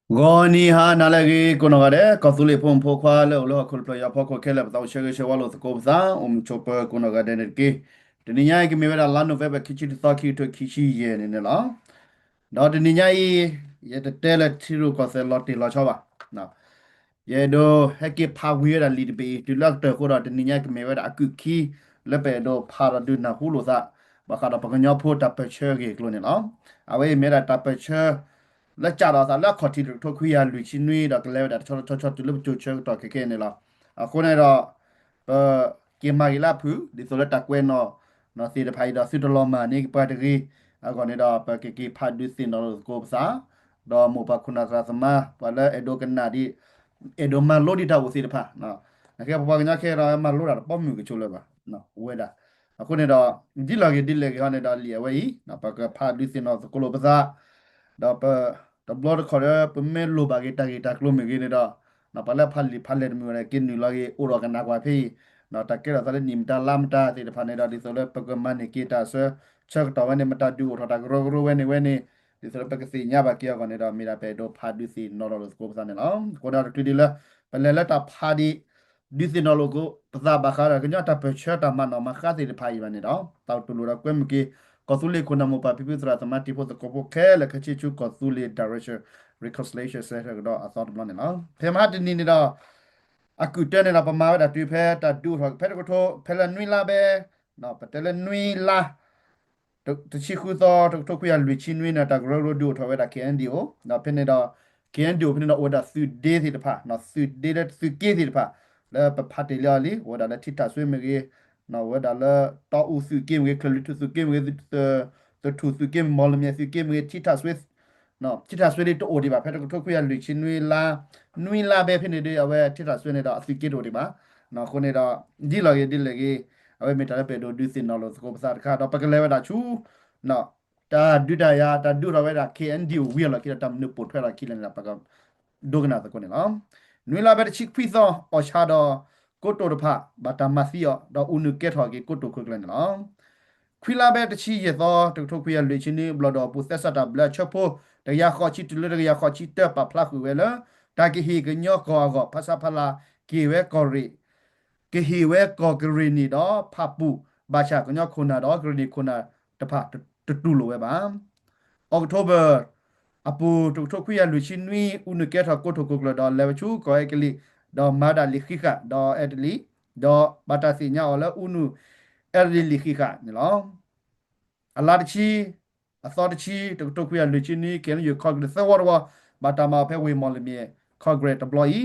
ဂီၤနံၤဟါနၤလၢအဂ့ၤ ကိးနီၢ်ဂၤဒဲး ကီၢ်သူလ့ၤဖိမုၣ်ဖိခွါလၢအိၣ်လၢဟီၣ်ခိၣ်တဖျၢၣ်ညါဖီခိၣ်ခဲလၢာ် ပသးအိၣ်ဆၢဂ့ၤဆၢဝါလိာ်သကိးပသး အိၣ်မုာ်ဆိးပၢၤကိးနီၢ်ဂၤဒဲးန့ၣ်တက့ၢ်. တနံၤညါအံၤကမ့ၢ်ဝဲဒၣ်လါ November ခံဆံတသီ ခံကထိခံဆံယဲၢ်န့ၣ်န့ၣ်လီၤ. ဒီးတနံၤညါအံၤ ယတတဲလၢထံရူၢ်ကီၢ်သဲးလီၤတံၢ်လီၤဆဲးဘၣ်. ယအဲၣ်ဒိးဟဲက့ၤဖးဝံၤဝဲဒၣ်လံာ်တဘ့ၣ်အံၤ တုၤလၢအကတၢၢ်အဃိဒီး တနံၤညါကမ့ၢ်ဝဲဒၣ်အကုၢ်ခံ လၢပအဲၣ်ဒိးဖးဒီးဒုးနၢ်ဟူလိာ်သး ဘၣ်ဃးဒီးပှၤကညီဖိတၢ်ပၢၢ်ဆၢအဂ့ၢ်အကျိၤန့ၣ်လီၤ. အဝဲအံၤမ့ၢ်ဝဲဒၣ်တၢ်ပၢၢ်ဆၢ လၢစးထီၣ်အသးလၢအခီၣ်ထံးတကထိခွံကယၤလွံၢ်ဆံနွံ ဒီးကလဲၤဝဲဒၣ်တဆီဆီဆီဆီတုၤလၢပစိၤဆၢကတီၢ်ခဲခဲအံၤန့ၣ်လီၤ. အဃိန့ၣ်ဒီး ပက့ၤမၤဂ့ၤလၢအဖုၣ် ဒ်သိးလၢတၢ်ကွဲးနီၣ် နီၣ်သ့ၣ်တဖၣ်အံၤဒီး သုတလီၤမၢ်န့ၢ်ပှၤတဂ့ၤအဂီၢ်န့ၣ်ဒီး ပကက့ၤဖးဒုးသ့ၣ်နီၣ်လိာ်သကိးပသး ဒီးမိၢ်ပၢ်ခိၣ်နၢ်သရၣ်သမါ ပှၤလၢအဲၣ်ဒိးကနၣ်ဒံး အဲၣ်ဒိးမၤလိဒံးတၢ်အိၣ်သ့ၣ်တဖၣ် နကဲပပှၤကညီခဲအံၤဒီး မၤလိတၢ်တပိာ်မုၣ်ကဆိးလၢၤဘၣ် အိၣ်ဝဲဒၣ်. အဃိန့ၣ်ဒီး ဒ်လဲၣ်ဂ့ၤဒ်လဲၣ်ဂ့ၤဟီန့ၣ်ဒီး လံာ်အဝဲအံၤ ပကဖးဒုးသ့ၣ်နီၣ်သကိးလိာ်ပသး ဒီးပ တဘျီတခီၣ်ဒီး ပမ့ၢ်လိၣ်ဘၣ်က့ၤတၢ်ဂ့ၢ်တၢ်ကျိၤမ့ၢ်ဂ့ၤန့ၣ်ဒီး ပှၤလၢဖးလံာ်ဖးလဲၢ်တမုာ်ဝဲန့ၣ် က့ၤနုာ်လီၤက့ၤအိၣ်ဒီးကနၣ်ကွၢ်ဖဲအံၤ တၢ်ကဲထီၣ်သးလၢနံၣ်မတၤလါမတၤသ့ၣ်တဖၣ်န့ၣ်ဒီး ဒ်သိးလၢပကမၤန့ၢ်က့ၤတၢ်ဆၢ ဆၢကတီၢ်ဝဲန့ၣ် မတၤဒုးအိၣ်ထီၣ်တၢ်ကရၢကရိဝဲန့ၣ်ဝဲန့ၣ် ဒ်သိးလၢပကသ့ၣ်ညါဘၣ်က့ၤအဂီၢ်န့ၣ်ဒီး မ့ၢ်ဒၣ်ပအဲၣ်ဒိးဖးဒုးသ့ၣ်နီၣ်ထီၣ်လိာ်သကိးပသးန့ၣ်လီၤ. အဃိန့ၣ်တချုးဒံးလၢ ပလဲၤလၢတၢ်ဖးဒံး ဒုးသ့ၣ်နီၣ်လိာ်သကိးပသးဘၣ်ဃးဒီး ကညီတၢ်ပၢၢ်ဆၢတၢ်မၤနီၣ်မၤဃါသ့ၣ်တဖၣ်အံၤဘၣ်န့ၣ်ဒီး တၢ်တူၢ်လိာ်ဒီးကွဲမုာ်က့ၤ ကီၢ်သူလ့ၤခိၣ်နၢ်မိၢ်ပၢ်ဖံဖုသရၣ်သမါတံၤဖိသကိးဖိခဲလၢာ်ခဲဆ့ဆူ ကီၢ်သူလ့ၤ Direction Reconciliation Centre ကဒီးအသီတဘျီန့ၣ်လီၤ. ဖဲမဟါတနံၤန့ၣ်ဒီး အကုၢ်တၢန့ၣ်ဒီး ပမၤဝဲဒၣ်တုၤဖဲတၢ်ဒုးအိၣ်ထီၣ်ဖဲတကထိ ဖဲလၢနွံလါဘဲ ပတဲလၢနွံလါ တဆံဃုသီ တကထိခွံကယၤလွံၢ်ဆံနွံန့ၣ် တၢ်ကရၢကရိဒုးအိၣ်ထီၣ်ဝဲဒၣ် K N D O ဒီးဖဲန့ၣ်ဒီး K N D O ဖဲန့ၣ်ဒီးအိၣ်ဝဲဒၣ်သုးဒ့သ့ၣ်တဖၣ် သုးဒ့လၢသုးက့သ့ၣ်တဖၣ် လၢပဖးတ့ၢ်လံအီၤလံ အိၣ်ဝဲဒၣ်လၢထံထၣ်စွ့မ့ၢ်ဂ့ၤ အိၣ်ဝဲဒၣ်လၢတီအူသုးက့မ့ၢ်ဂ့ၤ ချၢၣ်လွံၢ်ထူၣ်သုးက့မ့ၢ်ဂ့ၤ သထူၣ်သုးက့မ့ၢ် မီၢ်လမၠဲၣ်သုးက့မ့ၢ်ဂ့ၤ ထံထၣ်စွ့ ထံထၣ်စွ့လံတအိၣ်ဒံးဘၣ် ဖဲတကထိခွံကယၤလွံၢ်ဆံနွံလါ နွံလါဘဲဖဲန့ၣ်ဒီး အဝဲထံထၣ်စွ့န့ၣ်ဒီးအသုးက့တအိၣ်ဒံးဘၣ်. အဃိန့ၣ်ဒီး ဒ်လဲၣ်ဂ့ၤဒ်လဲၣ်ဂ့ၤ အဝဲမ့ၢ်တၢ်လၢပအဲၣ်ဒိးဒုးသ့ၣ်နီၣ်လိာ်သကိးပသးတခါ ဒီးပကလဲၤဝဲဒၣ်ဆူ တၢ်ဒုးတၢ်ယၤ တၢ်ဒုးထီၣ်ဝဲဒၣ် K N D O ဝံၤအလီၢ်ခံဒီး တၢ်မနုၤပိာ်ထွဲလီၢ်ခံလဲၣ်န့ၣ်ဒီး ပကဒိကနၣ်သကိးန့ၣ်လီၤ. နွံလါဘဲတဆံခွံသီ အီၣ်ဆၣ်ဒီး ကိတိာ်တဖၣ် ဘၣ်တၢ်မၤသံအီၤ ဒီးအူနုၢ်ကဲထီၣ်က့ၤကိတိာ်ခိၣ်ကျၢၢ်န့ၣ်လီၤ. ခွံလါဘဲတဆံယဲၢ်သီ တကထိခွံကယၤလွံၢ်ဆံနွံ ဘျီၣ်ဒိၣ်အပူၤ သဲစးတၢ်ဘျၢအဆၢဖိ တကယၤဃိးဆံ တုၤလၢတကယၤဃိးဆံတၢ ပာ်ဖျါဃုာ်ဝဲလၢ တၢ်ကဟ့ၣ်ကညီကီၢ်အဂီၢ် ဖဆပလ ကဟ့ၣ်ဝဲကီၢ်ရ့ၣ် ကဟ့ၣ်ဝဲကီၢ်ကရ့ၣ်နံၣ်ဒီးဖၣ်ပူၣ် ဘၣ်ဆၣ်ကညီခိၣ်နၢ်ဒီးကရ့ၣ်နံၣ်ခိၣ်နၢ်တဖၣ်တတူၢ်လိာ်ဝဲဘၣ်. October အပူၤ တကထိခွံကယၤလွံၢ်ဆံနွံ အူနုၢ်ကဲထီၣ်ကိတိာ်ခိၣ်ကျၢၢ်ဒီးလဲၤဝဲဆူကီၢ်အဲကလံး ဒီးမၤဝဲဒၣ်လံာ်ဃံးဃာ် ဒီးအဲကလံး ဒီးဘၣ်တၢ်သ့ၣ်ညါအီၤလၢအူနုၢ် အဲကလံးလံာ်ဃံးဃာ်န့ၣ်လီၤ. အလါတဆံ အသီတဆံ တကထိခွံကယၤလွံၢ်ဆံနွံ K N U Congress သၢဝီတဝီ ဘၣ်တၢ်မၤအီၤဖဲဝ့ၢ်မီၢ်လမၠဲၣ် Congress တဘျီ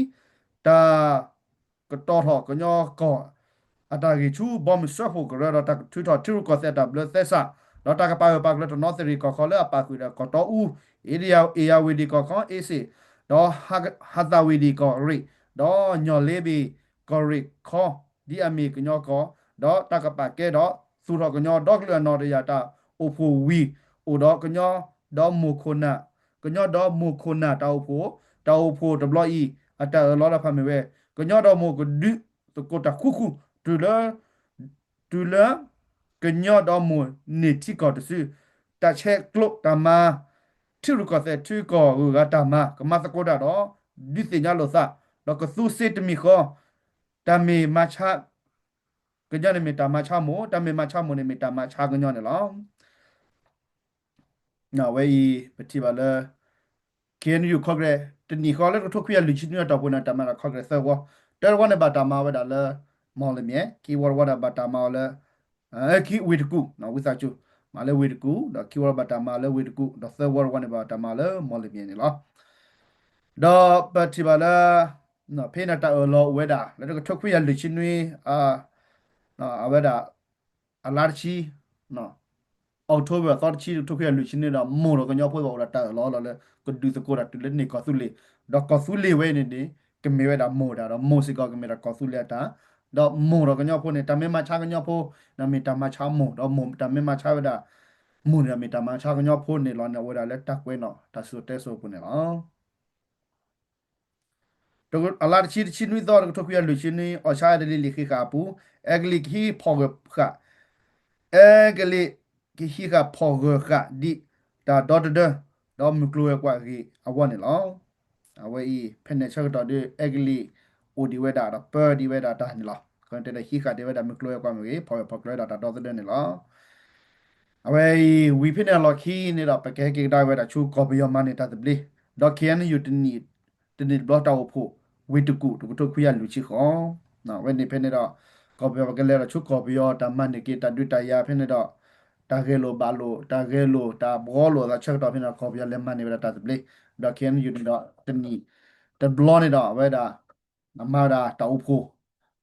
အံၤ တၢ် ကတီၤထီၣ်ကညီကီၢ် အတၢ်ဂံၢ်ဆူဘီမုၢ်စၢဖှိၣ်ကရၢ ဒီးတၢ်ကထုးထီၣ်ထံရူၢ်ကီၢ်သဲးအတၢ်ဘျၢသဲစး ဒီးတၢ်ကပာ်ဂၢၢ်ပာ်ကျၢၤတနီသရံၣ်ကီၢ်ခီလၢအပာ်ဃုာ်ဒီးကီၢ်တီအူ, အ့ဒံယါဝ့ၤဒံၣ်ကီၢ်ခီ အ့စ့ၣ်, ဒီးဟးသးဝ့ၤဒံၣ်ကီၢ်ရ့ၣ်, ဒီးညီၣ်လ့ဘ့ၣ်ကီၢ်ရ့ၣ်ခီ ဒ်အမ့ၢ်ကညီကီၢ်, ဒီးတၢ်ကပာ်ကဲဒီးသူၣ်ထီၣ်ကညီဒီကလုာ်အနီၣ်တယာ်တၢ်အိၣ်ဖှိၣ်ဝံၤ အိၣ်ဒီးကညီဒီမိၢ်ခိၣ်နၢ် ကညီဒီမိၢ်ခိၣ်နၢ်တၢ်အိၣ်ဖှိၣ်, တၢ်အိၣ်ဖှိၣ်တဘျီအံၤ အတၢ်အၢၣ်လီၤတဖၣ်မ့ၢ်ဝဲ ကညီဒီမိၢ်ကဒုးသကိးတၢ်ဃူဃူ တုၤလၢ တုၤလၢ ကညီဒီမိၢ်န့ၢ်ထံကီၢ်တစု, တၢ်ဆဲးကျိးတၢ်မၤ ထံရူၢ်ကီၢ်သဲးထံကီၢ်ဂုၤဂၤတၢ်မၤ ကမၤသကိးတၢ်ဒီး ဒုးသ့ၣ်ညါလိာ်သး ဒီးကသူစ့တမံၤဃီ တၢ်မ့ၢ်မၤဆါ ကညီန့ၣ်မ့ၢ်တၢ်မၤဆါမိၢ်, တၢ်မ့ၢ်မၤဆါမိၢ်န့ၣ်မ့ၢ်တၢ်မၤဆါကညီန့ၣ်လီၤ. အဝဲအံၤ ပထံၣ်ဘၣ်လၢ K N U Congress တနံၣ်ဃီလၢတကထိခွံကယၤလွံၢ်ဆံနွံအတီၢ်ပူၤန့ၣ် တၢ်မၤဒီး Congress သၢဝီ, တၢတဝီန့ၣ်ဘၣ်တၢ်မၤဝဲဒၣ်လၢ မီၢ်လမၠဲၣ်, ခံဝီတဝီန့ၣ်ဘၣ်တၢ်မၤအီၤလၢ ခံဝ့ၢ်တကူၣ်, ဝံသးစူၤ, မၤလၢဝ့ၢ်တကူၣ်, ဒီးခံဝီဘၣ်တၢ်မၤလၢဝ့ၢ်တကူၣ်, ဒီးသၢဝီတဝီန့ၣ်ဘၣ်တၢ်မၤလၢမီၢ်လမၠဲၣ်န့ၣ်လီၤ. ဒီးပထံၣ်ဘၣ်လၢ ဖဲန့ၣ်တၢ်အၢၣ်လီၤအိၣ်ဝဲဒၣ် လၢတကထိခွံကယၤလွံၢ်ဆံနွံ အဝဲဒၣ် အလါတဆံ October အသီတဆံ တကထိခွံကယၤလွံၢ်ဆံနွံဒီး မိၢ်ဒီးကညီဖိဘၣ်အိၣ်ဒီးတၢ်အၢၣ်လီၤလီၤလၢ ကဒုးသကိးတၢ်တုၤလၢန့ၢ်ကီၢ်သူလ့ၤ, ဒီးကီၢ်သူလ့ၤဝဲအံၤန့ၣ်န့ၣ် ကမ့ၢ်ဝဲဒၣ်မိၢ်တၢ် ဒီးမိၢ်စ့ၢ်ကီးကမ့ၢ်ဒၣ်ကီၢ်သူလ့ၤအတၢ်, ဒီးမိၢ်ဒီးကညီဖိန့ၣ် တၢ်မ့ၢ်မၤဆါကညီဖိ ဒီးမ့ၢ်တၢ်မၤဆါမိၢ်, ဒီးမိၢ်တၢ်မ့ၢ်မၤဆါဝဲဒၣ် မိၢ်န့ၣ်ဒီးမ့ၢ်တၢ်မၤဆါကညီဖိန့ၣ်လီၤန့ၣ် အိၣ်ဝဲဒၣ်လၢတၢ်ကွဲးနီၣ်တၢ်စံၣ်စိၤတဲစိၤအပူၤန့ၣ်လီၤ. အလါတဆံ တဆံနွံသီ တကထိခွံကယၤလွံၢ်ဆံနွံ အီၣ်ဆါအဲကလံးလံာ်ဃံးဃာ်အပူၤ အဲကလံးကဟံးဃာ်ဖီၣ်ဂၢၢ်ဃာ်, အဲကလံးကဟံးဃာ်ဖီၣ်ဂၢၢ်ဃာ်ဒ်တၢ်ဒီတဒၢ ဒီးမုၢ်ကျိၤဝဲၤကွာ်အဂ့ၢ်အဂီၢ်န့ၣ်လီၤ. အဝဲအံၤ ဖဲန့ၣ်ဆၢကတီၢ်ဒီး အဲကလံးအိၣ်ဒံးဝဲဒၣ်ဒီး ပၢဒံးဝဲဒၣ်တၢ်န့ၣ်လီၤ. ကတဲဒီးဟံးဃာ်ဒံးဝဲဒၣ် မုၢ်ကျိၤဝဲၤကွာ်မ့ၢ်ဂ့ၤ, ဖီၣ်ဝဲၤဖီၣ်ကျၢၤဝဲဒၣ်တၢ်ဒီသဒၢန့ၣ်လီၤ. အဝဲအံၤ ဝံၤဖဲန့ၣ်အလီၢ်ခံန့ၣ်ဒီး ပကဟဲက့ၤကဒါဝဲဒၣ်ဆူကီၢ်ပယီၤမၤန့ၢ်တၢ်သဘျ့, ဒီး ခ့ၣ်အဲၣ်ယူၣ် တနံၣ်တဘျီတၢ်အိၣ်ဖှိၣ် ဝ့ၢ်တကူၣ် တကထိခွံကယၤလွံၢ်ဆံဃိး, အဝဲန့ၣ်ဖဲန့ၣ်ဒီး ကီၢ်ပယီၤ ပကလဲၤဒီးဆူကီၢ်ပယီၤ တၢ်မၤန့ၢ်က့ၤတၢ်ဒုးတၢ်ယၤဖဲန့ၣ်ဒီး တၢ်ဂဲၤလိာ်ဘၣ်လိာ် တၢ်ဂဲၤလိာ် တၢ်ဘှီလိာ်အသးဆၢကတီၢ်ဖဲန့ၣ်ဒီး ကီၢ်ပယီၤလဲၤမၤန့ၢ်ဝဲဒၣ်တၢ်သဘျ့, ဒီး ခ့ၣ်အဲၣ်ယူၣ် န့ၣ်ဒီး တနံၣ်တဘျီန့ၣ်ဒီး အဝဲဒၣ် မၤဝဲဒၣ်တၢ်အိၣ်ဖှိၣ်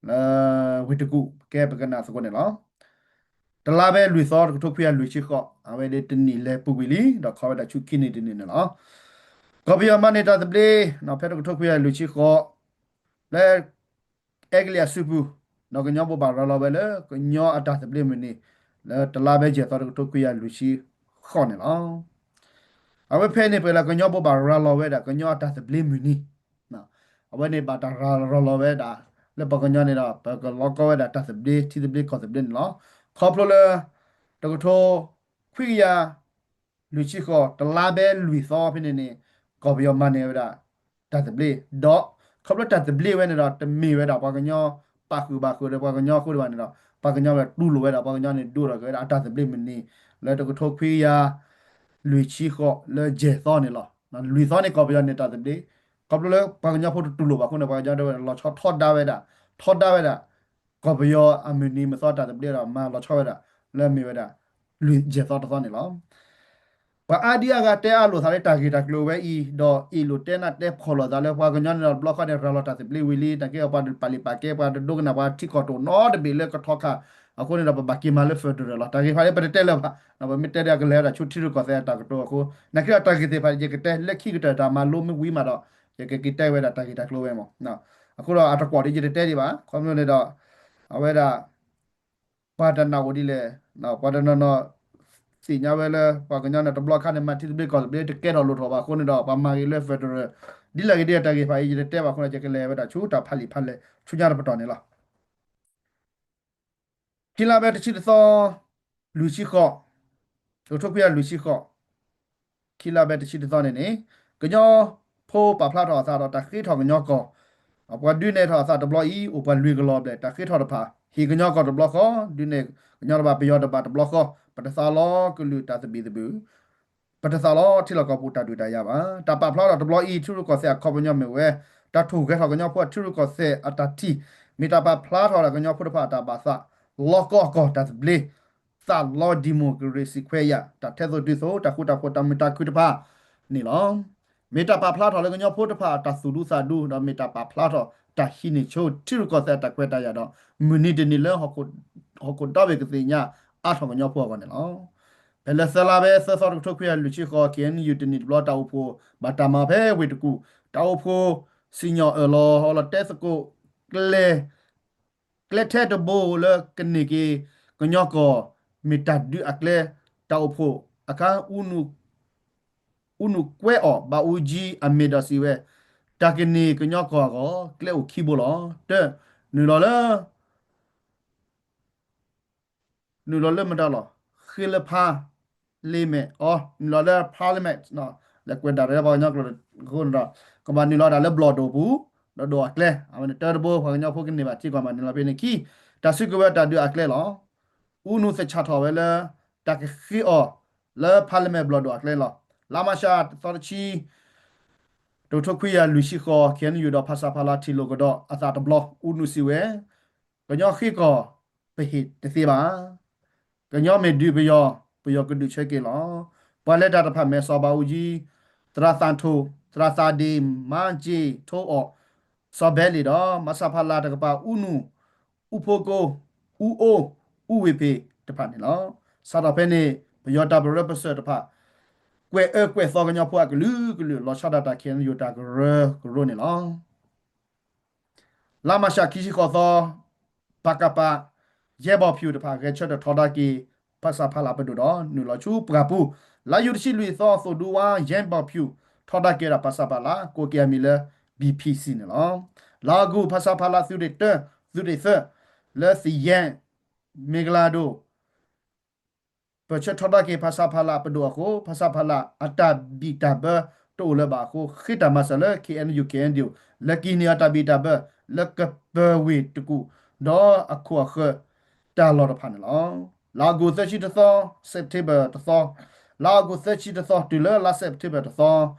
လၢ ဝ့ၢ်တကူၣ် ကဲပကနၣ်သကိးန့ၣ်လီၤ. တလါဘဲလွံၢ်သီ တကထိခွံကယၤလွံၢ်ဆံဃိး, အဝဲဒၣ်တနံၣ်လဲၤပူၤကွံာ်လံ ဒီးခီဝဲဒၣ်ဆူခံနံၣ်တနံၣ်န့ၣ်လီၤ. ကီၢ်ပယီၤမၤန့ၢ်တၢ်သဘျ့ ဖဲတကထိခွံကယၤလွံၢ်ဆံဃိး လၢ အဲကလံးအစုပူၤ ဒီးကညီဘိးဘၣ်ရၤလီၤဝဲလၢ ကညီအတၢ်သဘျ့မုၢ်နံၤ လၢတလါဘဲယဲၢ်သီ တကထိခွံကယၤလွံၢ်ဆံဃိးန့ၣ်လီၤ. အဝဲဖဲန့ၣ် ပှဲၤလၢကညီဘိးဘၣ်ရၤလီၤဝဲဒၣ် ကညီအတၢ်သဘျ့မုၢ်နံၤ, အဝဲန့ၣ်ဘၣ်တၢ်ရၤလီၤဝဲဒၣ် လၢပှၤကညီန့ၣ်ဒီး ပကလီၤကီဝဲဒၣ်တၢ်သဘျ့ ထံသဘျ့ကီၢ်သဘျ့န့ၣ်လီၤ. ခီဖျိလၢ တကထိခွံကယၤ လွံၢ်ဆံဃိး တလါဘဲလွံၢ်သီဖဲန့ၣ်န့ၣ် ကီၢ်ပယီၤမၤန့ၢ်ဝဲဒၣ် တၢ်သဘျ့, ဒီးခီဖျိတၢ်သဘျ့ဝဲန့ၣ်ဒီး တမ့ၢ်ဝဲဒၣ်ပှၤကညီ ပာ်ဃုာ်ဘၣ်ဃုာ်ဒီးပှၤကညီအဃိတဘၣ်န့ၣ်ဒီး ပှၤကညီဝဲတူၢ်လိာ်ဝဲဒၣ် ပှၤကညီန့ၣ် ဒိးထီၣ်က့ၤဝဲဒၣ်အတၢ်သဘျ့မုၢ်နံၤ လၢတကထိခွံကယၤ လွံၢ်ဆံဃိး လၢယဲၢ်သီန့ၣ်လီၤ. လွံၢ်သီန့ၣ် ကီၢ်ပယီၤန့ၢ်တၢ်သဘျ့, ခီဖျိလၢပှၤကညီဖိတတူၢ်လိာ်ဘၣ်အဃိန့ၣ် ပှၤကညီဒၣ်ဝဲဒၣ်လီၤဆီထီဒါဝဲဒၣ်, ထီဒါဝဲဒၣ် ကီၢ်ပယီၤအမုၢ်နံၤမုၢ်သီတၢ်သဘျ့ဒီး မၤလီၤဆီဝဲဒၣ် လၢမ့ၢ်ဝဲဒၣ် လွံၢ်ယဲၢ်သီတသီန့ၣ်လီၤ. ပှၤအါဒံအါဂၤတဲအါလိာ်သးလၢတၢ်ဂ့ၢ်တၢ်ကျိၤဝဲအံၤ ဒီးအ့ၣ်လိာ်တဲနၢ်တဲဖှီၣ်လိာ်သးလၢပှၤကညီန့ၣ်ဒီး တဘျီဃီန့ၣ် ရၤလီၤတၢ်သဘျ့ဝံၤလံ နာ်က့အပှၤပာ်လုၢ်ပာ်ကဲ ပှၤတဒိကနၣ်ပှၤထံကီၢ်တအိၣ်နီတဘ့ၣ်လၢကထီခါ, အဃိန့ၣ်ဒီး ပဘၣ်က့ၤမၤလၢ federal လီၤ. တၢ်ဂ့ၢ်ဖးအံၤ ပတတဲလၢၤဘၣ်, ပမ့ၢ်တဲဒီးကလဲၤဝဲဒၣ်ဆူထံရူၢ်ကီၢ်သဲးအတၢ်ကတိၤအဃိ, နာ်က့ဒီးတၢ်ဂ့ၢ်သ့ၣ်တဖၣ် ယကတဲလၢခံကတၢၢ်တၢ်မၤလိမ့ၢ်ဝံၤမးဒီး ယကက့ၤတဲဝဲဒၣ်တၢ်ဂ့ၢ်တၢ်ကျိၤဝဲမး, အဃိဒီးအတကွီၢ်ဒ်ယတတဲဒံးဘၣ်, ခီဖျိန့ၣ်ဒီး အဝဲဒၣ် ပှၤတနာ်အိၣ်ဒ်လဲၣ်, ပှၤတနီၤနီၤ သ့ၣ်ညါဝဲလၢ ပှၤကညီန့ၣ် တဘျီခါန့ၣ် မၤထံသဘျ့ကီၢ်သဘျ့တကဲထီၣ်လိၣ်ထီၣ်ဘၣ်အဃိန့ၣ်ဒီး ပှၤမၤဂ့ၤလၢ federal ဒ်လဲၣ်ဂ့ၤဒ်လဲၣ် တၢ်ဂ့ၢ်ဖးအံၤ ယတတဲဘၣ်အဃိန့ၣ် ယကလဲၤဝဲဒၣ်ဆူတၢ်ဖးလံာ်ဖးလဲၢ်ဆူညါတပတီၢ်န့ၣ်လီၤ. ခံလါဘဲတဆံတသီ လွံၢ်ဆံဃိး, တကထိခွံကယၤလွံၢ်ဆံဃိး, ခံလါဘဲတဆံတသီန့ၣ်န့ၣ် ကညီဖိပာ်ဖျါထီၣ်အသးဒီးတၢ်ဃ့ထီၣ်ကညီကီၢ်, ပှၤဒုးနဲၣ်ထီၣ်အသးတဘျီအံၤ အိၣ်ပှၤလွံၢ်ကလီၤဘျဲၣ် တၢ်ဃ့ထီၣ်တဖၣ် ဟ့ၣ်ကညီကီၢ်တဘျီဃီ, ဒုးနဲၣ်ကညီတဘၣ် ပယီၤတဘၣ်တဘျီဃီ, ပတသးလီၤကလုာ်တၢ်သဘံၣ်သဘုၣ် ပတသးလီၤထံလီၢ်ကီၢ်ပူၤတၢ်ဒုးတၢ်ယၤဘၣ်. တၢ်ပာ်ဖျါထီၣ်တဘျီအံၤ ထံရူၢ်ကီၢ်သဲးအခီပညီမ့ၢ်ဝဲ တၢ်ထိၣ်ဂဲၤထီၣ်ကညီဖိအထံရူၢ်ကီၢ်သဲးအတၢ်ထံၣ်, မ့ၢ်တၢ်ပာ်ဖျါထီၣ်ဒီးကညီဖိတဖၣ်အတၢ်ဘၣ်သး လီၤကီအကီၢ်တၢ်သဘျ့, သးလီၤဒံၣ်မိၢ်ကရ့ၣ်စံၣ်ခွဲးယာ် တၢ်ထဲသိးတုၤသိး တၢ်ဃူတၢ်ဖိးတၢ်မုာ်တၢ်ခုၣ်တဖၣ်န့ၣ်လီၤ. မ့ၢ်တၢ်ပာ်ဖျါထီၣ်လၢကညီဖိတဖၣ်အတၢ်သူၣ်ဒူသးဒူ ဒီးမ့ၢ်တၢ်ပာ်ဖျါထီၣ်တၢ်ဟံးန့ၢ်ဆိထံရူၢ်ကီၢ်သဲးအတၢ်ခွဲးတၢ်ယာ်ဒီး မုၢ်နံၤတနံၤလၢ ဟီၣ်ခိၣ်ဒီဘ့ၣ်ကသ့ၣ်ညါအါထီၣ်ကညီဖိအဂီၢ်န့ၣ်လီၤ. ဖဲလၢသၢလါဘဲသၢသီ တကထိခွံကယၤလွံၢ်ဆံဃိး ခ့ၣ်အဲၣ်ယူၣ် တနံၣ်တဘျီတၢ်အိၣ်ဖှိၣ် ဘၣ်တၢ်မၤဖဲဝ့ၢ်တကူၣ်, တၢ်အိၣ်ဖှိၣ်စံၣ်ညီၣ်အၢၣ်လီၤ အလီၤတဲသကိး ကျဲထဲတဘိလၢကန့ၢ်က့ၤကညီကီၢ် မ့ၢ်တၢ်ဒုးအကျဲ, တၢ်အိၣ်ဖှိၣ်အခါ အူနူၢ်ကွဲအီၤ ဘၣ်အူကၠံအမ့ၢ်ဒီးစံးဝဲ, တၢ်ကန့ၢ်ကညီကီၢ်အဂီၢ် ကျဲအိၣ်ခံဘိလီၤ. တၢ, နုာ်လီၤလၢ နုာ်လီၤလၢမတၤလီၤ, ဃ့လၢဖါလ့မဲာ်, အီ နုာ်လီၤလၢ parliament လဲၤကွဲးဒၣ်လၢပှၤကညီကျိာ်အဃိန့ၣ်ဒီး ကဘၣ်နုာ်လီၤဒၣ်လၢဘျီၣ်ဒိၣ်ပူၤ ဒီးဒိၣ်အကျဲ, အဝဲန့ၣ်တၢတဘိ ပှၤကညီဖိကန့ၢ်ဘၣ်ထံကီၢ်မးန့ၣ်လီၤ. ဖဲန့ၣ်ခံ တၢ်စုကဝဲၤတၢ်ဒုးအကျဲလီၤ. အူနူၢ်သဆၣ်ထီၣ်ဝဲလၢ တၢ်ကဃ့အီၤလၢ parliament ဘျီၣ်ဒိၣ်အကျဲလီၤ. လါမၤရှးသီတဆံ တကထိခွံကယၤလွံၢ်ဆံဃိး ခ့ၣ်အဲၣ်ယူၣ် ဒီးဖဆပလ ထံၣ်လိာ်ကဒီးအသးတဘျီ အူနူၢ်စံးဝဲ, ကညီဃ့ကီၢ် ပဟ့ၣ်တသ့ဘၣ်. ကညီမ့ၢ်ဒုးပယီၤ ပယီၤကဒုးဆၢက့ၤလီၤ. ပှၤလဲၤတၢ်တဖၣ်မ့ၢ်စီၤဘးအူကၠံ, သရၣ်သၣ်ထိၣ်, သရၣ်သးဒ့ၣ်, မါကၠ့ထိအီၣ်, စီၤဘဲလ့ၣ်ဒီး မဆဖလ တကပၤ အူနူၢ်, အူဖိကိ, အူအိ, အူဝ့ၢ်ဖ့ၣ်တဖၣ်န့ၣ်လီၤ. စးထီၣ်ဖဲန့ၣ် ပယီၤတၢ်ပရၢပစၢၤတဖၣ် ကွဲးအၢကွဲးသီကညီဖိအကလုာ်ကလုာ် လီၤဆီဒၣ်တၢ် ခ့ၣ်အဲၣ်ယူၣ် တၢ်ကရၢကရိန့ၣ်လီၤ. လါမၤရှးခံဆံဃိးသီ ပကဖ, ယဲၢ်ဘီၣ်ဖၠူၣ်တဖၣ် ဂဲၤဆၢထၢၣ်ထီဒါက့ၤ ဖဆပလ ပဒိၣ်ဒီး နုာ်လီၤဆူပှၢ်ပူၤ, လါယူၤတဆံလွံၢ်သီ သိၣ်ဒူဝါ ယဲၢ်ဘီၣ်ဖၠူၣ် ထီဒါက့ၤဝဲဒၣ် ဖဆပလ ကိးက့ၤအမံၤလၢ ဘံၣ်ဖံၣ်စံၣ်န့ၣ်လီၤ. လါအီကူး ဖဆပလ သုးရ့ၣ်တၢ, သုးရ့ၣ်သၢ လၢသယဲၣ် မ့ၢ်ကလၤဒိၣ် ပၢၢ်ဆၢထီဒါက့ၤ ဖဆပလ ပဒိၣ်အဃိ ဖဆပလ အတၢ်ဘံၣ်တၢ်ဘၢ တအိၣ်လၢၤဘၣ်အဃိ ဃ့တၢ်မၤစၢၤလၢ ခ့ၣ်အဲၣ်ယူၣ် ခ့ၣ်အဲၣ်ယူၣ် လၢကဟံးန့ၢ်အတၢ်ဘံၣ်တၢ်ဘၢ လၢကပၢၤဝ့ၢ်တကူၣ် ဒီးအခိၣ်အဃၢၤတၢ်လီၢ်တဖၣ်န့ၣ်လီၤ. လါအီကူးသၢဆံတသီ September တသီ, လါအီကူးသၢဆံတသီ တုၤလၢလါ September တသီ,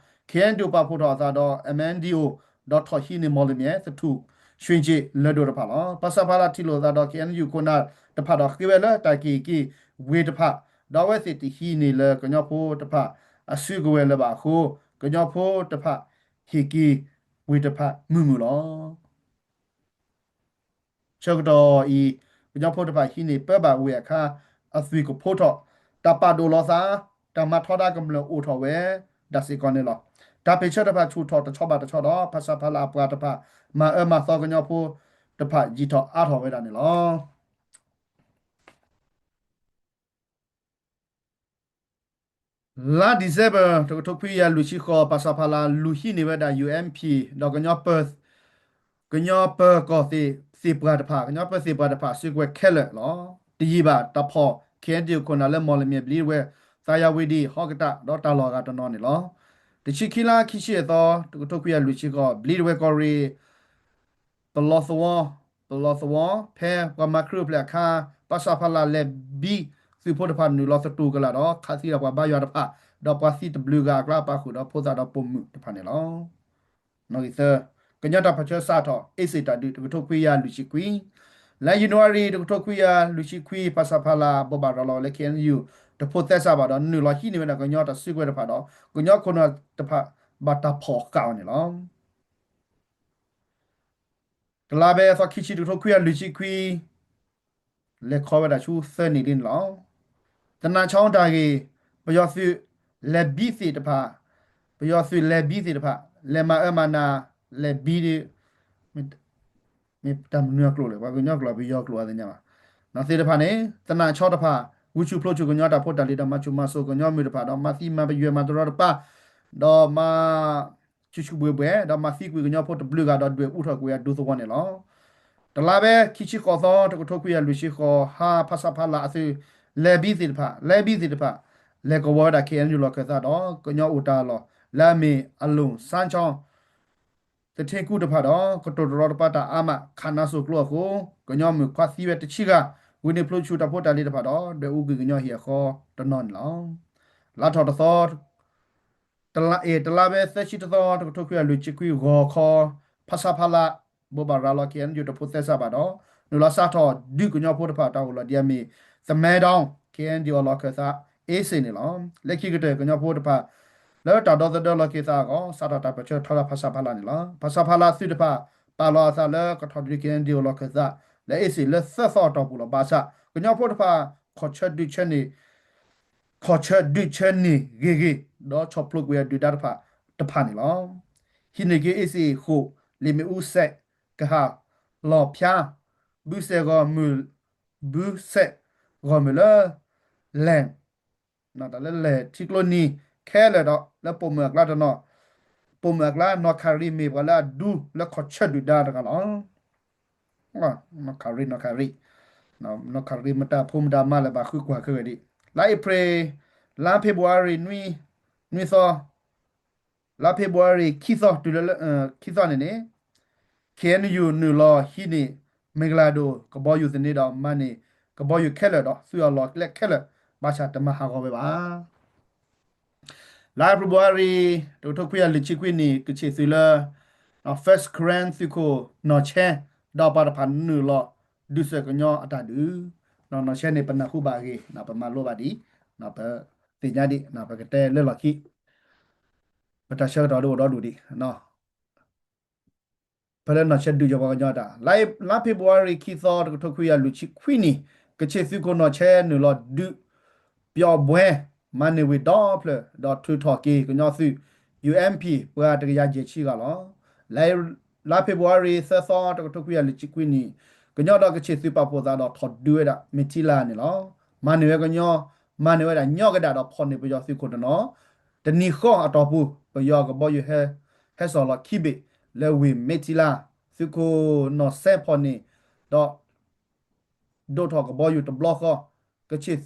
ခ့ၣ်အဲၣ်ယူၣ် ပာ်ဖှိၣ်ထီၣ်အသးဒီး M N D O ဒီးထီၣ်ဟံးန့ၢ် မော်လမြိုင် သထူၣ် ရွှ့ၣ်ကၠ့ၣ် လၢၢ်ဒိၣ်တဖၣ်လီၤ. ပၣ်စၣ်ဖးလၢ်ထံၣ်လိာ်သးဒီး ခ့ၣ်အဲၣ်ယူၣ် ခိၣ်နၢ်တဖၣ်ဒီး ဃ့ဝဲလၢတၢ်က့ၢ်က့ၢ်ဝ့ၢ်တဖၣ်, ဒီးအဝဲသ့ၣ်တဟံးန့ၢ်လၢကညီဖိတဖၣ်အစုကဝဲၤလၢၤဘၣ်အဃိ ကညီဖိတဖၣ်ဟ့ၣ်က့ၤဝ့ၢ်တဖၣ်မုာ်မုာ်လီၤ. ဆၢကတီၢ်အံၤ ကညီဖိတဖၣ်ဟံးန့ၢ်ပၢဘၣ်ဝ့ၢ်အခါ အသွံၣ်ကဖိထီၣ်, တၢ်ပာ်ဒိၣ်လီၤသး, တၢ်မၤထီဒါကမျၢၢ်အိၣ်ထီၣ်ဝဲဒၣ်စ့ၢ်ကီးန့ၣ်လီၤ. တၢ်ပ့ၢ်ဆၢတဖၣ်ဆူၣ်ထီၣ်တဆီဘၣ်တဆီဒီး ပၣ်စၣ်ဖးလၢ်အပှၤတဖၣ် မၤအၢမၤသီကညီဖိတဖၣ်ယံာ်ထီၣ်အါထီၣ်ဝဲဒၣ်န့ၣ်လီၤ. လါ December တကထိခွံကယၤလွံၢ်ဆံဃိး ပၣ်စၣ်ဖးလၢ်လူၤဟံးန့ၢ်ဝဲဒၣ် U M P ဒီး ကညီပၢၤကီၢ်သ့ၣ်ပှၢ်တဖၣ်, ကညီပၢၤသ့ၣ်ပှၢ်တဖၣ်အစုကဝဲၤခဲလၢာ်လီၤ. တယံာ်ဘၣ်တၢ်ဖီၣ် ခ့ၣ်အဲၣ်ယူၣ် ခိၣ်နၢ်လၢ မော်လမြိုင် ဘျံးဒဝဲၢ်, သါယၤဝ့ၢ်ဒံၣ်, ဟီကတၢၣ် ဒီးတၢ်လီၢ်အဂၤတနီၤန့ၣ်လီၤ. တဆံခံလါခံဆံအသီ တကထိခွံကယၤလွံၢ်ဆံဃိး ဘျံးဒဝဲၢ်ကီၢ်ရ့ၣ် ပလီသဝီ, ပလီသဝီ, ဖဲပှၤမၤခရံာ်အိၣ်ဖျဲၣ်အခါ ပၣ်စၣ်ဖးလၢ်လဲၤဘံသုးဖိတဖၣ်နုာ်လီၤသတူၢ်ကလာ်ဒီး ခးသံဒီးပှၤဘါယွၤတဖၣ်, ဒီးပှၤသံတဘျုးဂၤအကျါပာ်ဃုာ်ဒီးဖိသၣ်ဒီးပိာ်မုၣ်တဖၣ်န့ၣ်လီၤ. နီၣ်ဂံၢ်သၢ, ကညီတၢ်ပၢၢ်ဆၢစးထီၣ် အ့စ့ၣ်တၢ်ဒုး တကထိခွံကယၤလွံၢ်ဆံခွံ, လါယနူၤအါရံၤ တကထိခွံကယၤလွံၢ်ဆံခွံ ပၣ်စၣ်ဖးလၢ်ဘိးဘၣ်ရၤလီၤလၢ K N U တဖိးသဲစးဘၣ်ဒီး နုာ်လီၤဟံးန့ၢ်ဝဲဒၣ်ကညီတၢ်စုကဝဲၤတဖၣ်ဒီး ကညီခိၣ်နၢ်တဖၣ်ဘၣ်တၢ်ဖီၣ်ဃာ်အီၤန့ၣ်လီၤ. တလါဘဲအသီခံဆံ တကထိခွံကယၤလွံၢ်ဆံခွံ လဲၤခီဝဲဒၣ်ဆူသၢနံၣ်လံန့ၣ်လီၤ. သနာ်က့တၢ်ဂ့ၢ် ပယီၤသုးလဲၤဘံသ့ၣ်တဖၣ်, ပယီၤသုးလဲၤဘံသ့ၣ်တဖၣ် လဲၤမၤအၢမၤနး လဲၤဘံဒ် မ့ၢ်တၢ်မနုၤအကျိာ်လဲၣ် ပှၤကညီကျိာ် ပယီၤကျိာ်အသ့ၣ်ညါဘၣ် သ့ၣ်တဖၣ်န့ၣ် သနာ်က့တဖၣ် ဂုာ်ဆူၣ်ဖျိးဆူၣ်ကညီတၢ်ဖိတၢ်လံၤဒီး မၤဆူၣ်မၤစိးကညီမုၢ်တဖၣ်ဒီး မၤသံမၤပယွဲမၤတရီတပါ ဒီးမၤ ဆူၣ်ဆူၣ်ဘှဲဘှဲ ဒီးမၤသံကွံာ်ကညီဖိတဘျုးဂၤဒီး ဒွဲၣ်အူထီၣ်ကွံာ်အဒူသဝီန့ၣ်လီၤ. တလါဘဲခံဆံဃိးသီ တကထိခွံကယၤလွံၢ်ဆံဃိး ဟါ ပၣ်စၣ်ဖးလၢ်အသုး လဲၤဘံသ့ၣ်တဖၣ် လဲၤဘံသ့ၣ်တဖၣ် လဲၤကဝီၤဝဲဒၣ် K N U လီၢ်ခၢၣ်သးဒီး ကညီအိၣ်တၢ်လီၢ် လၢအမ့ၢ်အလိၣ် စၣ်ခၠီ သထ့ကူတဖၣ်ဒီး ကတိၤတရီတပါတၢ်အါမး ခးနါစိၤကျိအဃိ ကညီမုၣ်ခွါသံဝဲတဆံဂၤ ဂုာ်န့ၢ်ဖျိးဆူၣ်တၢ်ဖိတၢ်လံၤတဖၣ်ဒီး ဒွဲၣ်အူကွံာ်ကညီဟံၣ်အဃီတနီၤန့ၣ်လီၤ. လါထီၣ်တသီ တလါ တလါဘဲသၢဆံတသီ တကထိခွံကယၤလွံၢ်ဆံခွံ ဂီၤခီ ပၣ်စၣ်ဖးလၢ် ဘိးဘၣ်ရၤလီၤ K N U တဖိးသဲစးဘၣ်ဒီး နုာ်လီၤစးထီၣ်ဒုးကညီဖိတဖၣ်တၢ်အိၣ်လီၤဒ်အမ့ၢ် သမဲဒီ K N D O လီၢ်ခၢၣ်သး အ့စ့ၣ်န့ၣ်လီၤ. လၢခံကတၢၢ် ကညီဖိတဖၣ် လၢတၢ်ဒီသဒၢလီၢ်ခၢၣ်သးအဂီၢ် စးထီၣ်တၢ်ပၢၢ်ဆၢထီဒါပၣ်စၣ်ဖးလၢ်န့ၣ်လီၤ. ပၣ်စၣ်ဖးလၢ်သုးတဖၣ် ပာ်လီၤအသးလၢကထီၣ်ဒုး K N D O လီၢ်ခၢၣ်သး လၢအ့စ့ၣ်လၢသၢသီအတီၢ်ပူၤလီၤ. ဘၣ်ဆၣ် ကညီဖိတဖၣ် ခီၣ်ဆၢဒုးဆၢန့ၢ် ခီၣ်ဆၢဒုးဆၢန့ၢ်ဂ့ၤဂ့ၤ ဒီးဆီၣ်ဖျိကွံာ်အဒုၣ်ဒါတဖၣ်တဖၣ်န့ၣ်လီၤ. ဟံးန့ၢ်က့ၤအ့စ့ၣ်အဃိ လ့ၣ်မ့ၣ်အူစဲး ကဟၣ် လီၤဖၠါ ဘုစဲးဂီၢ်မုၢ် ဘုစဲးဂီၢ်မုၢ်လၢ လဲၣ် တၢ်လၢလဲၣ်ထံကျိနံၤခဲလၢာ်ဒီး လၢပိာ်မုၣ်အကျါတနီၤ ပိာ်မုၣ်အကျါ နီၢ်ခၣ်ရံၣ်မ့ၢ်ပှၤလၢအဒူလၢခီၣ်ဆၢဒုၣ်ဒါတဂၤလီၤ. နီၢ်ခၣ်ရံၣ် နီၢ်ခၣ်ရံၣ် နီၢ်ခၣ်ရံၣ်မတၤဖိမတၤမါလၢၤဘၣ် ဃုကွၢ်ခဲဂဲၤဒံး လါအ့ဖြ့ၣ် လါဖ့ၤဘြူၤအါရံၤ နွံသီ လါဖ့ၤဘြူၤအါရံၤ ခံသီတုၤလၢ ခံသီန့ၣ်န့ၣ် K N U နုာ်လီၤဟံးန့ၢ် မ့ၢ်ကလၤဒိၣ် ကဘီယူၤသန့ဒီး မၤန့ၢ်ကဘီယူၤခဲလၢာ်ဒီး သုးအလီၢ်ကျဲခဲလၢာ် ဘၣ်ဆၣ်တမၤဟးဂီၤဝဲဘၣ်. လါဖ့ၤဘြူၤအါရံၤ တကထိခွံကယၤလွံၢ်ဆံခွံနံၣ် ကဆံၣ်သုးလၢ First Karen သုးခိၣ်နီၢ်ဆဲ ဒီးပှၤတဖၣ်နုာ်လီၤ ဒုးစၢၤကညီအတၢ်ဒုး နီၢ်ဆဲန့ၣ် ပနၢ်ဟူဘၣ်အဂ့ၢ် ပမၤလိဘၣ်ဒံး ပသ့ၣ်ညါဒံး ပကတဲလၢလီၢ်ခံ ပတၢ်ဆၢကတီၢ်ဒ်အိၣ်ဒီဒူၣ်ဒံး ဖဲလၢနီၢ်ဆဲဒုးယီၤပှၤကညီတၢ် လါဖ့ၤဘြူၤအါရံၤ ခံသီ တကထိခွံကယၤလွံၢ်ဆံခွံနံၣ် ကဆံၣ်သုးခိၣ်နီၢ်ဆဲနုာ်လီၤဒုး ပျီၣ်ဘှဲ မၤန့ၢ်ဝ့ၢ်ဒီဖျၢၣ် ဒီးထုးထီၣ်က့ၤကညီသုး U M P ပှၤတကယၤယဲၢ်ဆံဂၤလီၤ. လါဖ့ၤဘြူၤအါရံၤ သၢသီ တကထိခွံကယၤလွံၢ်ဆံခွံနံၣ် ကညီဒီးကဆံၣ်သုးပာ်ဖှိၣ်သးဒီးထီၣ်ဒုးဝဲဒၣ် မ့ၢ်ထံလၢ်န့ၣ်လီၤ. မၤန့ၢ်ဝဲကညီ မၤန့ၢ်ဝဲဒၣ်ညီကဒၣ်ဒီးဖီၣ်န့ၢ်ပယီၤသုးခိၣ်တနီၤ တနံၤဃီအတီၢ်ပူၤ ပယီၤကဘီယူၤဟဲ ဟဲစိာ်လီၤခံဘ့ၣ် လၢဝ့ၢ်မ့ၢ်ထံလၢ် သုးခိၣ်နီၢ်ဆဲဖီၣ်န့ၢ် ဒီး ဒိးထီၣ်ကဘီယူၤတဘျီဃီ ကဆံၣ်သုး ကဆံၣ်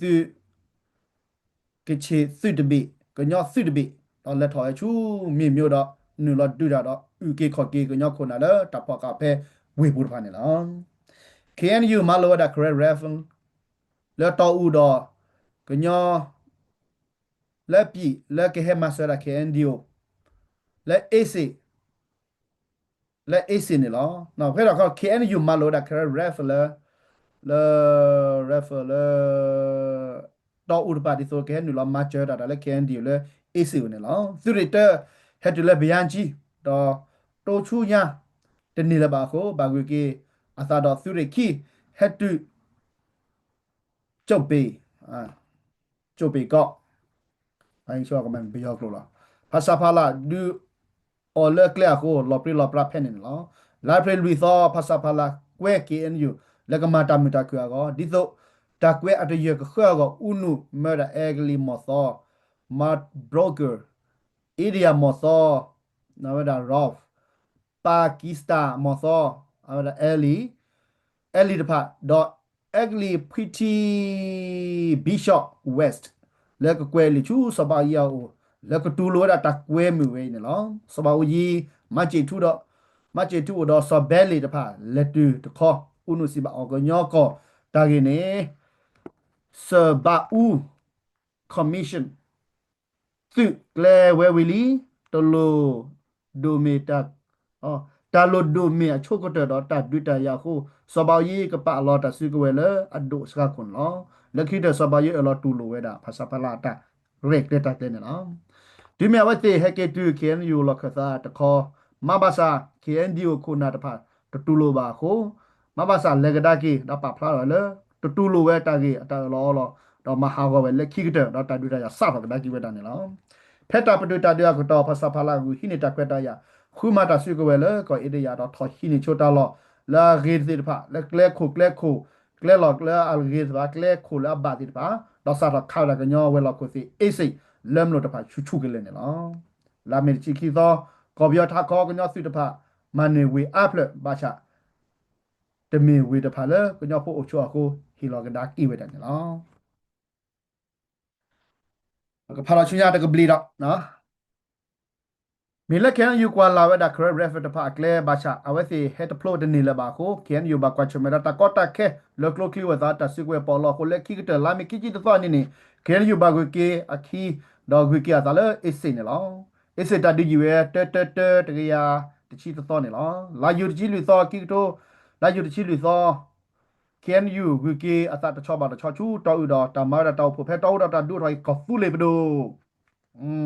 သုးတဘ့ၣ် ကညီသုးတဘ့ၣ် လဲၤထီၣ်ဝဲဆူမ့ၢ်မ့ၢ်ဒီး နုာ်လီၤဒုးတၢ်ဒီး အုၣ်က့ၤခီၣ်က့ၤကညီခိၣ်နၢ်လၢတၢ်ဖီၣ်ဃာ်ဖဲဝ့ၢ်ပူၤတဖၣ်န့ၣ်လီၤ. ခ့ၣ်အဲၣ်ယူၣ် မၤလိာ်ဝဲဒၣ် Karen Rifle လၢတီအူဒီး ကညီ လၢပံာ်လၢကဟဲမၤစၢၤဒၣ် ခ့ၣ်အဲၣ်ယူၣ် လၢ အ့စ့ၣ် လၢအ့စ့ၣ်န့ၣ်လီၤ. ဖဲဒၣ်ခီ ခ့ၣ်အဲၣ်ယူၣ် မၤလိာ်ဝဲဒၣ် Karen Rifle လၢ လၢ Rifle လၢ တီအူတဖၣ်ဒ်သိးကဟဲနုာ်လီၤမၤစၢၤတၢ်တၢ်လၢ ခ့ၣ်အဲၣ်ယူၣ် လၢ အ့စ့ၣ်န့ၣ်လီၤ. သုးရ့ၣ်တၢ ဟဲတုၤလၢဘယါကၠံ ဒီး တိဆူညါ တန့ၢ်လၢၤဘၣ်အဃိ ဘၣ်ဂုာ်က့ၤအသးဒီးသုးရ့ၣ်ခံ ဟဲတုၤ ကၠိၣ်ပ့ၤ ကၠိၣ်ပ့ၤကီး ပယီၤကျိာ်လီၤ. ဖဆပလ ဒုးအီၤလၢကျဲအဃိ လီၤပြံလီၤပြါဖဲန့ၣ်န့ၣ်လီၤ. လါအ့ဖြ့ၣ်လွံၢ်သီ ဖဆပလ ကွဲ ခ့ၣ်အဲၣ်ယူၣ် လၢကမၤတၢ်မုာ်တၢ်ခုၣ်အဂီၢ် ဒ်သိး တၢ်ကွဲးအတယၢၢ်ကဃၢအဂီၢ် အူနုၣ်မၢဒၣ် အဲကလံးမီၢ်သီ Mark Brooker, India မီၢ်သီ အဝဲဒၣ် Ralph, Pakistan မီၢ်သီ အဝဲဒၣ် Ali, Ali တဖၣ် ဒီး အဲကလံးဖှံထံ Bishop West လၢကကွဲးလံာ်ဆူစီၤဘးအူကၠံအအိၣ် လၢကတူၢ်လိာ်ဝဲဒၣ်တၢ်ကွဲမုာ်ဝဲအံၤန့ၣ်လီၤ. စီၤဘးအူကၠံ မၤစၢၤထူဒီး မၤစၢၤထူအိၣ်ဒီးစီၤဘဲလ့ၣ်တဖၣ် လဲၤတုၤတခီ အူနုၣ်စံးဘၣ်အီၤကညီကီၢ်တၢ်ဂ့ၢ်န့ၣ် စီၤဘးအူ Commission သုးကျဲၤဝဲဝံၤလံ, တၢ်လိၣ်ဒိၣ်မ့ၢ်တၢ် တၢ်လိၣ်ဒိၣ်မ့ၢ်အဆိကတၢၢ်ဒီးတၢ်ဒုးတၢ်ယၤအဃိ စီၤဘးအူကၠံကပာ်အလီၤတၢ်စုကဝဲၤလၢအဒိၣ်အဆှါခိၣ်န့ၣ်လီၤ. လၢခံကတၢၢ်စီၤဘးအူကၠံအၢၣ်လီၤတူၢ်လိာ်ဝဲဒၣ် ဖဆပလ အတၢ်ရဲၣ်ကျဲၤတၢ်ကျဲၤန့ၣ်လီၤ. တုၤမ့ၢ်အဝဲသ့ၣ်ဟဲက့ၤတုၤ ခ့ၣ်အဲၣ်ယူၣ် လီၢ်ခၢၣ်သးတခီ မၤဘၣ်ဆၣ် ခ့ၣ်အဲၣ်ယူၣ် ခိၣ်နၢ်တဖၣ် တတူၢ်လိာ်ဘၣ်အဃိ မၤဘၣ်ဆၣ်လဲၤကဒါက့ၤ ဒီးပာ်ဖျါထီၣ်ဝဲလၢ တတူၢ်လိာ်ဝဲတၢ်ဂ့ၢ်အတၢ်အၢၣ်လီၤအီလီၤ ဒီးမၤဟးဂီၤဝဲလၢခံကတၢၢ် ဒီးတၢ်ဒုးတၢ်ယၤစးထီၣ်ကဒါက့ၤဝဲဒၣ်န့ၣ်လီၤ. ဖဲတၢ်ပတုာ်တၢ်ဒုးအကတီၢ် ဖဆပလ ဂုာ်ဟံးန့ၢ်တၢ်ခွဲးတၢ်ယာ် ဃုမၤတၢ်စုကဝဲၤလၢကီၢ်အ့ဒယၤ ဒီးထီၣ်ဟံးန့ၢ်ဆိတၢ်လီၢ် လၢအဂ့ၤသ့ၣ်တဖၣ် လၢကျဲခိၣ်ကျဲခိၣ် ကျဲလီၢ်လၢအဂ့ၤသ့ၣ်တဖၣ် ကျဲခိၣ်လၢအဘၣ်သ့ၣ်တဖၣ် ဒီးစးထီၣ်ခးဝဲဒၣ်ကညီဝဲၤလီၢ်ခိၣ်သ့ၣ် အ့စ့ၣ် လၢမုၢ်ထူၣ်တဖၣ်ဆူၣ်ဆူၣ်ကလဲာ်န့ၣ်လီၤ. လါမ့ၤတဆံခံသီ ကီၢ်ပယီၤထးခီကညီသုးတဖၣ် မၤန့ၢ်ဝ့ၢ်အါဖျၢၣ်ဘၣ်ဆၣ် တမ့ၢ်ဝ့ၢ်တဖၣ်လၢကညီဖိအိၣ်ဆိးအဃိ ဟ့ၣ်လီၤကဒါက့ၤဝဲဒၣ်န့ၣ်လီၤ. ကဖးလီၤဆူညါတကဘျံးဒီး မ့ၢ်လၢ ခ့ၣ်အဲၣ်ယူၣ် ကွၢ်လၢ်ဝဲဒၣ် Karen Rifle တဖၣ်အကျဲ ဘၣ်ဆၣ် အဝဲသ့ၣ်ဟဲတဖျိတန့ၢ်လၢၤဘၣ်အဃိ ခ့ၣ်အဲၣ်ယူၣ် ဘၣ်ကွၢ်ဆၢၣ်မဲာ်ဒီးတၢ်ကီတၢ်ခဲ လၢကျိချံဝဲသး တၢ်စုကဝဲၤပီးလီၤအဃိ လၢခံကတၢၢ်လါမ့ၤခံဆံတသီအနံၤန့ၣ် ခ့ၣ်အဲၣ်ယူၣ် ဘၣ်ဂုာ်က့ၤအခံ ဒီးဂုာ်က့ၤအသးလၢ အ့စ့ၣ်န့ၣ်လီၤ. အ့စ့ၣ်တၢ်ဒုးယံာ်ဝဲ တၢတၢတၢ တကယၤတဆံတသီန့ၣ်လီၤ. လါယူၤတဆံလွံၢ်သီ ခံကထိ လါယူၤတဆံလွံၢ်သီ ခ့ၣ်အဲၣ်ယူၣ် ဂုာ်က့ၤအသးတဆီဘၣ်တဆီဆူတီအူဒီး တၢ်မၤဝဲဒၣ်တၢ်အိၣ်ဖှိၣ်ဖဲတီအူဒီးတၢ်ဒုးအိၣ်ထီၣ်က့ၤကီၢ်သူလ့ၤပဒိၣ်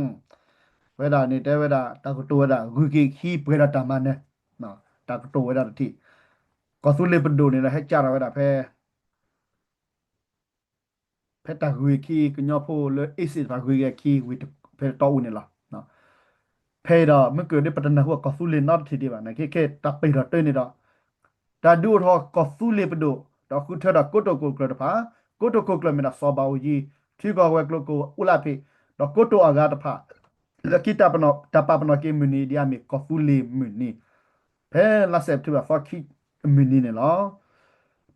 ဝဲဒၣ်န့ၣ်တဲဝဲဒၣ် တၢ်ကတိၤဝဲဒၣ် ဂုာ်က့ၤခံပှဲၤဒီးတၢ်မၤနၢၤ တၢ်ကတိၤဝဲဒၣ်တထံၣ် ကီၢ်သူလ့ၤပဒိၣ်န့ၣ်ဒီး ဟဲကၢ်ထီၣ်ဝဲဒၣ်ဖဲ ဖဲတၢ်ဂုာ်ခံ ကညီဖိလၢအ့စ့ၣ်တဖၣ်ဂုာ်က့ၤအခံ ဝံၤဖဲတီအူန့ၣ်လီၤ. ဖဲအံၤဒီး မ့ၢ်ကဒ်ပတနၢ်ဟူကီၢ်သူလ့ၤနီတထံၣ်ဒံးဘၣ် နာ်က့ခဲ တၢ်ပ့ၤထီၣ်တၢ်န့ၣ်ဒီး တၢ်ဒုးအိၣ်ထီၣ်ကီၢ်သူလ့ၤပဒိၣ် ဒီးဃုထၢဒီးကိတိာ်ခိၣ်ကျၢၢ်တဖၣ် ကိတိာ်ခိၣ်ကျၢၢ်မ့ၢ်ဒၣ်စီၤဘးအူကၠံ ထံကီၢ်ဝဲၤကျိၤကိၣ်အူလၣ်ဖ့း ဒီးကိတိာ်အဂၤတဖၣ် လၢခံတၢ်ပာ်ပနီၣ်က့ၤမုၢ်နံၤ ဒ်အမ့ၢ်ကီၢ်သူလ့ၤမုၢ်နံၤ ဖဲလါစဲးပထ့ဘၢၣ်သီခံ မုၢ်နံၤန့ၣ်လီၤ.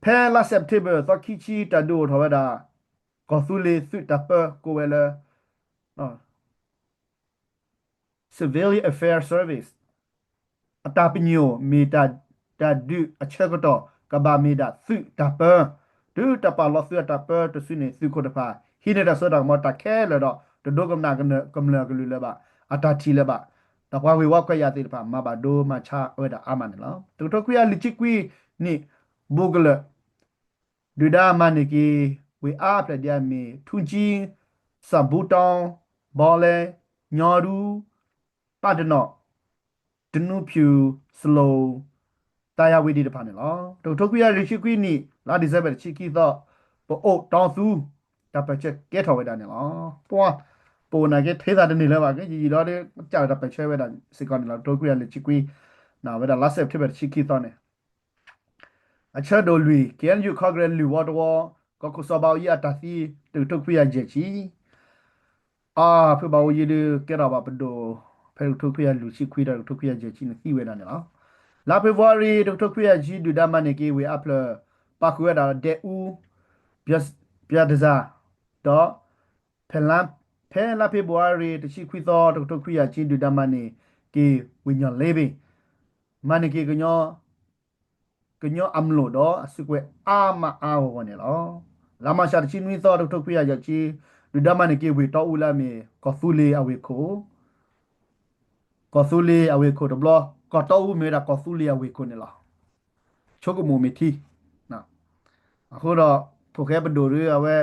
ဖဲလါစဲးပထ့ဘၢၣ်သီခံဆံ တၢ်ဒုးအိၣ်ထီၣ်ဝဲဒၣ် ကီၢ်သူလ့ၤသုးတၢ်ပၢကိးဝဲလၢ Civilian Affairs Service အတၢ်ပညိၣ်မ့ၢ်တၢ်ဒုးအဆၢကတီၢ် ကဘၣ်မ့ၢ်ဒၣ်သုးတၢ်ပၢ တုၤတၢ်ပာ်လီၤသုးအတၢ်ပၢတစုန့ၣ် သုးခိၣ်တဖၣ် ဟံးန့ၢ်တၢ်စိတၢ်ကမီၤတၢ်ခဲလၢာ်ဒီး တဒိကနၣ်ကမျၢၢ်အကလုၢ်လၢၤဘၣ် အတၢ်ထံၣ်လၢၤဘၣ် ဒီးပှၤဂ့ၢ်ဝီခွဲးယာ်သ့ၣ်တဖၣ် မၤဘၣ်ဒိမၤဆါဝဲဒၣ်အါမးန့ၣ်လီၤ. တကထိခွံကယၤလွံၢ်ဆံခွံနံၣ် ဘူးကလၢာ် ဒုၣ်ဒါမၤန့ၢ်က့ၤ ဝ့ၢ်အါဖျၢၣ်ဒ်အမ့ၢ် ထူကၠံ, စၣ်ဘူတီ, ဘီလဲ, ညီဒူ, ပၣ်တနီၣ်, တနူဖၠူၣ်, စလိၣ်, သးယၤဝ့ၢ်ဒံးတဖၣ်န့ၣ်လီၤ. တကထိခွံကယၤလွံၢ်ဆံခွံနံၣ် လါဒံၣ်စ့ဘၢၣ်တဆံခံသီ ပအိၣ်တီသူ တၢ်ပၢၢ်ဆၢကဲထီၣ်ဝဲဒၣ်န့ၣ်လီၤ. ပှၤ ပအိၣ်နာ်က့ထဲသးတန့ၢ်လၢၤဘၣ် ကယံာ်ဒီး ကၢ်လီၤတၢ်ပၢၢ်ဆၢဝဲဒၣ်စ့ၢ်ကီးန့ၣ်လီၤ. တကထိခွံကယၤလွံၢ်ဆံခွံ ဝဲဒၣ်လါစဲးပထ့ဘၢၣ်တဆံခံသီန့ၣ် အဆၢဒိၣ်လွံၢ် ခ့ၣ်အဲၣ်ယူၣ် ခီကရဲး လုၢ်ဝီတဝီ ကီၢ်ခိၣ်စီၤဘးအူကၠံအတၢ်သံ တကထိခွံကယၤယဲၢ်ဆံ အဖုဘးအူကၠံဒုးကဲထီၣ်ဘၣ်ပဒိၣ် ဖဲတကထိခွံကယၤလွံၢ်ဆံခွံဒီးတကထိခွံကယၤယဲၢ်ဆံန့ၣ်သံဝဲဒၣ်န့ၣ်လီၤ. လါဖ့ၤဘြူၤအါရံၤ တကထိခွံကယၤယဲၢ်ဆံ ဒုၣ်ဒါမၤန့ၢ်က့ၤဝ့ၢ်အါဖျၢၣ် ပာ်ဃုာ်ဝဲဒၣ်ဒဲအူ ပၠးတစၢ် ဒီး ဖဲလါ ဖဲ ဖဲလါဖ့ၤဘြူၤအါရံၤ တဆံခွံသီ တကထိခွံကယၤတဆံ ဒုၣ်ဒါမၤန့ၢ်က့ၤဝ့ၢ်ညီၣ်လ့ဘ့ၣ်, မၤန့ၢ်က့ၤ ကညီအမျိာ်ဒီးအစုကဝဲၤအါမးအါဂီၢ်ဂီၢ်န့ၣ်လီၤ. လါမၤရှး တဆံနွံသီ တကထိခွံကယၤတဆံ ဒုၣ်ဒါမၤန့ၢ်က့ၤဝ့ၢ်တီအူလၢအမ့ၢ်ကီၢ်သူလ့ၤအဝ့ၢ်ခိၣ်, ကီၢ်သူလ့ၤအဝ့ၢ်ခိၣ်တဘျီ, ကီၢ်တီအူမ့ၢ်ဝဲဒၣ်ကီၢ်သူလ့ၤအဝ့ၢ်ခိၣ်န့ၣ်လီၤ. ဆိကမိၣ်မ့ၢ်ထံ အဃိဒီး ဖိၣ်ဃဲပဒိၣ်ဒီးအဝဲ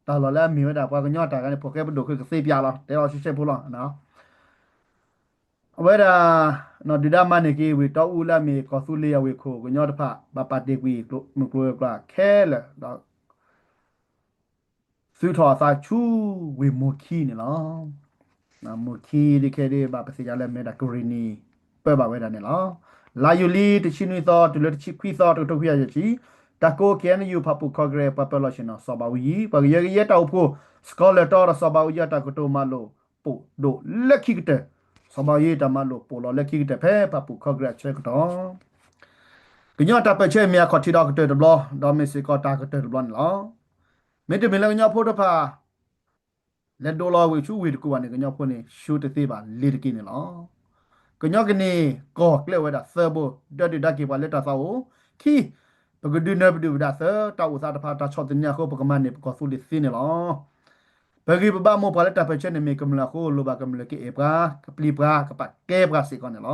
တၢ်လီၢ်လၢအမ့ၢ်ဝဲဒၣ်ပှၤကညီတၢ်ဂၤန့ၣ် ဖိၣ်ဃဲပဒိၣ်ဃုကသ့ပၠးလီၤ တဲလီၤရှဲရှဲဖိလီၤ. အဝဲဒၣ် ဒုၣ်ဒါမၤန့ၢ်က့ၤဝ့ၢ်တီအူလၢအမ့ၢ်ကီၢ်သူလ့ၤအဝ့ၢ်ခိၣ် ကညီတဖၣ် ဘၣ်ပာ်တ့ၢ်ကွံာ်မုၢ်ကျိၤဝဲၤကွာ်ခဲလၢာ်ဒီး သုးထီၣ်အသးဆူဝ့ၢ်မိၢ်ခံန့ၣ်လီၤ. မိၢ်ခံဒ်ခဲဒ်ဘၣ်ပသ့ၣ်ညါလၢမ့ၢ်ဝဲဒၣ်ကရ့ၣ်နံၣ် ပၢဘၣ်ဝဲဒၣ်န့ၣ်လီၤ. လါယူၤလံ တဆံနွံသီ တုၤလၢတဆံခွံသီ တကထိခွံကယၤယဲၢ်ဆံ တၢ်ကိး ကဲအံယူၣ် ဖၣ်ပူၣ်ခီကရဲး ပှၤပၢၤလီၢ်ဆ့ၣ်နီၤ စီၤဘးအူကၠံ, ပှၤကယဲၢ်ကယဲၢ်တၢ်အိၣ်ဖှိၣ် စကီၤလၢၢ်တီဒီး စီၤဘးအူကၠံအတၢ်ကတိၤမၤလိာ်ပိာ်ဒိၣ်လၢခံကတၢၢ်, စီၤဘးအူကၠံတၢ်မၤလိာ်ပိာ်လီၤလၢခံကတၢၢ် ဖဲဖၣ်ပူၣ်ခီကရဲးအဆၢကတီၢ် ကညီတၢ်ပၢၢ်ဆၢမ့ၢ်အခီၣ်ထံးဒီးကတၢၢ်တဘျီ, ဒီးမ့ၢ်စ့ၢ်ကီးတၢ်ကတၢၢ်တဘျီန့ၣ်လီၤ. မ့တမ့ၢ်လၢကညီဖိတဖၣ် လဲၤဒိးလီၤဝ့ၢ်ဆူဝ့ၢ်တကူၣ်ဘၣ်န့ၣ် ကညီဖိန့ၣ် ဆူတသ့ဘၣ်လ့ၤတက့ၢ်န့ၣ်လီၤ. ကညီကန့ၢ်ကီၢ်ကျဲအိၣ်ဝဲဒၣ်သၢဘိ, ဒၢဒုၣ်ဒါက့ၤပှၤလၢတၢ်သးအိၣ်, ခံ, ပကဒုးနၢၤပဒုၣ်ပဒါသၢ, တၢ်အိၣ်သးတဖၣ်တၢ်ဆီၣ်သနံးအဃိ ပကမၤန့ၢ်ပကီၢ်သူလ့ၤသ့န့ၣ်လီၤ. ပဂံၢ်ပဘါမိၢ်ပှၢ်လၢတၢ်ပၢၢ်ဆၢန့ၣ်မ့ၢ်ကမျၢၢ်အဃိ လိၣ်ဘၣ်ကမျၢၢ်ကအဲၣ်ပှၤ, ကပျံၤပှၤ, ကပာ်ကဲပှၤစ့ၢ်ကီးန့ၣ်လီ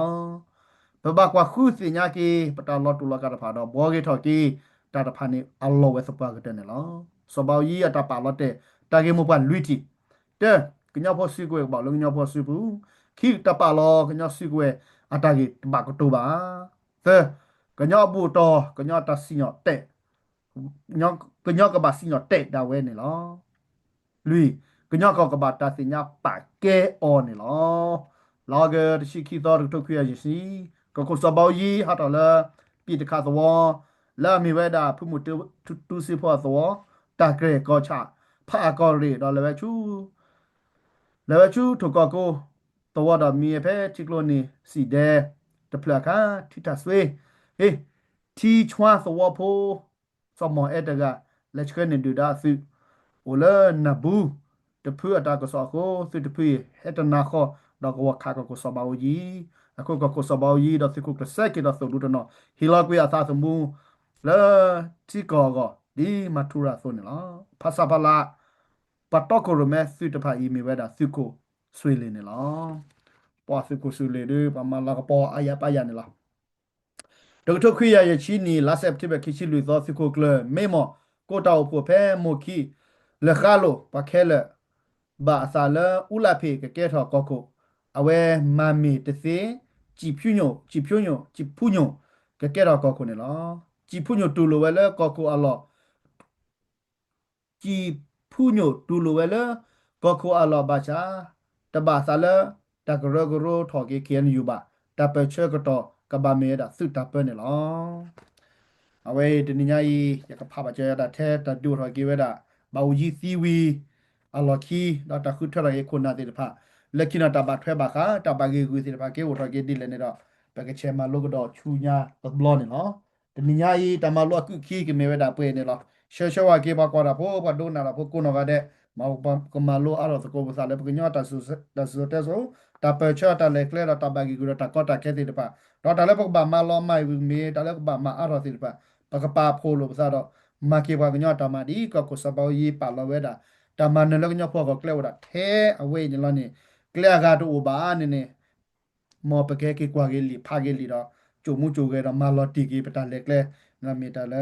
ၤ. ပဘၣ်ကွၢ်ဃုသ့ၣ်ညါက့ၤ ပတၢ်လီၤတူာ်လီၤကာ်တဖၣ်ဒီး ဘှီဂ့ၤထီၣ်က့ၤ တၢ်တဖၣ်န့ၣ်အလီၢ်ဝဲသပှၢ်ကတၢၢ်န့ၣ်လီၤ. စီၤဘးအူကၠံအတၢ်ပာ်လီၤတဲာ် တၢ်ဂ့ၢ်မိၢ်ပှၢ်လွံၢ်ထံၣ်, တၢ, ကညီဖိစုကဝဲၤကဘၣ်အိၣ်လၢကညီဖိစုပူၤ, ခံ, တၢ်ပာ်လီၤကညီစုကဝဲၤအတၢ်ဂ့ၢ်တဘၣ်ကတိၤဘၣ်, သၢ, ကညီအဘူၣ်အတီၢ် ကညီတၢ်စံၣ်ညီၣ်တဲာ် ကညီကဘၣ်စံၣ်ညီၣ်တဲာ်ဒၣ်ဝဲန့ၣ်လီၤ. လွံၢ်, ကညီကီၢ်ကဘၣ်တၢ်သ့ၣ်ညါပာ်ကဲအီၤန့ၣ်လီၤ. လါအီကူး တဆံခံသီ တကထိခွံကယၤယဲၢ်ဆံ ကီၢ်ခိၣ်စီၤဘးအူကၠံ ဟးထီၣ်လၢ ပံၣ်တခးသဝီ လၢအမ့ၢ်ဝဲဒၣ် ဖုမူးတူစ့ဖိအသဝီ, တၢ်ကြဲၢ်ကီၢ်ဆၣ်, ဖးအကီၢ်ရ့ၣ်ဒီး လဲၤဝဲဆူထိၣ်ကီၢ်ကိသဝီဒီး မံဝဲဖဲထံကျိန့ၣ် စံၣ်ဒဲ တဖျၢၣ်အခါ ထံထၣ်စွ့, ထံဆှါသဝီဖိ စီၤမီၢ်အဲတဂၤ လဲၤဆှၢန့ၢ်ဒုၣ်ဒါအသုး အိၣ်လၢနၢ်ဘူ တဖုအတၢ်ကစီၣ်အဃိ သုးတဖုအံၤ ဟဲတနၤဃီ ဒီးကဝီၤခးကီၢ်ခိၣ်စီၤဘးအူကၠံ, အဃိကီၢ်ခိၣ်စီၤဘးအူကၠံ ဒီးသုးခိၣ်ကျၢၢ်စဲက့ၤဒီးသိၣ်ဒူတနီၤ ဟ့ၣ်လီၤကွံာ်အသးသမူ လၢထံကီၢ်အဂီၢ် ဒ်မၤထူရၤအသိးန့ၣ်လီၤ. ဖဆပလ ပှၤတီခိၣ်ရိၣ်မဲသုးတဖၣ်အံၤ မ့ၢ်ဝဲဒၣ်သုးခိၣ်စွ့ၤလ့ၣ်န့ၣ်လီၤ. ပှၤသုးခိၣ်စွ့ၤလ့ၣ်ဒီး ပှၤမၤလၤကပီၤအါယၤပာ်ယၤန့ၣ်လီၤ. တကထိခွံကယၤယဲၢ်ဆံနံၣ် လါစဲးပထ့ဘၢၣ် ခံဆံလွံၢ်သီ သုးခိၣ်ကျၢၢ် မ့ၢ်မီၢ် ကိးတၢ်အိၣ်ဖှိၣ်ဖဲမိၢ်ခံ လဲၤဃါလိာ် ပှၤခဲလၢာ် ဘၣ်အသးလၢ အူလၣ်ဖ့ၣ် ကကဲထီၣ်ကီၢ်ခိၣ်, အဝဲမၤမ့ၢ်တသ့ ကၠံၣ်ဖူညိၣ်, ကၠံၣ်ဖူညိၣ်, ကကဲထီၣ်ကီၢ်ခိၣ်န့ၣ်လီၤ. ကၠံၣ်ဖူညိၣ်တူၢ်လိာ်ဝဲလၢကီၢ်ခိၣ်အလီၢ် ကၠံၣ်ဖူညိၣ်တူၢ်လိာ်ဝဲလၢ ကီၢ်ခိၣ်အလီၢ်ဘၣ်ဆၣ် တဘၣ်သးလၢ တၢ်ကရၢကရိထီၣ်က့ၤ ခ့ၣ်အဲၣ်ယူၣ်ဘၣ်, တၢ်ပၢၢ်ဆၢကတီၢ် ကဘၣ်မ့ၢ်ဝဲဒၣ်သုးတၢ်ပၢန့ၣ်လီၤ. အဝဲအံၤတနံၤညါအံၤ ယကဖးဘၣ်ကၢယတၢ်ထဲတၢ်ဒုးအိၣ်ထီၣ်က့ၤဝဲဒၣ် ဘၣ်အူကၠံသံဝံၤ အလီၢ်ခံ ဒီးတၢ်ဃုထၢထီၣ်က့ၤခိၣ်နၢ်သ့ၣ်တဖၣ် လၢခံနီၤတၢ်ဘၣ်ထွဲဘၣ်ဃး တၢ်ဘၣ်ဂ့ၢ်ဂုာ်သ့ၣ်တဖၣ်က့ၤအိၣ်ထီၣ်က့ၤဒ်လဲၣ်န့ၣ်ဒီး ပကဆဲးမၤလိကဒီးဆူညါတဘျီန့ၣ်လီၤ. တနံၤညါအံၤ တၢ်မၤလိအကုၢ်ခံကမ့ၢ်ဝဲဒၣ်ပှဲၤန့ၣ်လီၤ. ဆၢဆၢဝဲက့ၤပှၤကွၢ်တၢ်ဖိ ပှၤဒိကနၣ်တၢ်ဖိကိးနီၢ်ဂၤဒဲး, မ်ပကမၤလိအါထီၣ်သကိးပသးလၢပကညီတၢ်စံၣ်စိၤတဲစိၤ, တၢ်ပၢၢ်ဆၢတၢ်လဲၤကျဲဒီးတၢ်ဘၣ်ဂ့ၢ်ဂုာ်ဒီး တၢ်ကီတၢ်ခဲသ့ၣ်တဖၣ်, ဒီးတၢ်လၢပကဘၣ်မၤလီၤမၢ်ဝံၤမ့ၢ် တၢ်လၢပကဘၣ်မၤအါထီၣ်သ့ၣ်တဖၣ်, ပကပာ်ဖှိၣ်လိာ်ပသးဒီး မၤက့ၤပှၤကညီတၢ်မၤဒ်ကီၢ်ခိၣ်စီၤဘးအူကၠံပာ်လီၤဝဲဒၣ် တၢ်မၤနၢၤလၢကညီဖိအဂီၢ်ကျဲအိၣ်ဒၣ်ထဲအဝဲအံၤန့ၣ်လီၤန့ၣ်, ကျဲအဂၤတအိၣ်ဘၣ်န့ၣ်န့ၣ် မ်ပကဟဲက့ၤကွၢ်က့ၤလံာ်ဖးက့ၤလံာ်ဒီး ကိၣ်မူကိၣ်ဂဲၤဒီးမၤလီၤတံၢ်က့ၤပတၢ်လဲၤကျဲ, မ့ၢ်တၢ်လၢ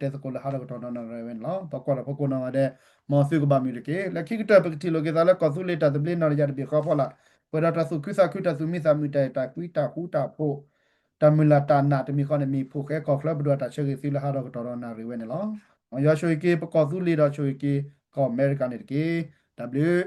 ပအဲၣ်ဒိးတဲသကိးလၢဟးထီၣ်ကတီၢ်ဒီးနၣ်ရံၣ်ဝဲန့ၣ်လီၤ. ပှၤကွၢ်တၢ်ဖိကိးနီၢ်ဂၤဒဲး, မ်သုကဘၣ်မုာ်တက့ၢ်. လၢခံကတၢၢ်ပကထံၣ်လိာ်က့ၤသးလၢကီၢ်သူလ့ၤတၢ်သဘျ့နီၢ်တယၢ်တဘ့ၣ်ဃီဖီလာ်, ပှဲၤဒီးတၢ်သူၣ်ခုသးခု တၢ်သူၣ်မံသးမုာ် တၢ်အဲၣ်တၢ်ကွံတၢ်ဃူတၢ်ဖိး, တၢ်မုၢ်လၢ်တၢ်နာ်တမံၤဃီန့ၣ် မ့ၢ်ဖိၣ်ဃဲကီၢ်ချၢပဒိၣ်အတၢ်ဆၢဂ့ၤသုလၢဟးထီၣ်ကတီၢ်ဒီးနၣ်ရံၣ်ဝဲန့ၣ်လီၤ. မ်ယွၤဆိၣ်ဂ့ၤက့ၤပကီၢ်သူလ့ၤဒီးဆိၣ်ဂ့ၤက့ၤကီၢ်အမဲရကၤန့ၣ်တက့ၢ်. တၢ်ဘျုး